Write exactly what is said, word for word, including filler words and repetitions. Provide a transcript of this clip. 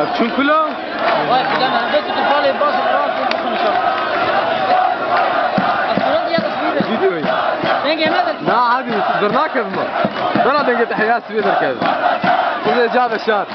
Ev çûn kula? Vay filan, hem de tutup falê baş rahat bir konuşalım. Aslında diye de bir Videoyu. Denge ne de? Na, hadi, zırnak ezma. Bana denge tehiyat bir kez. Bu da ca da şar.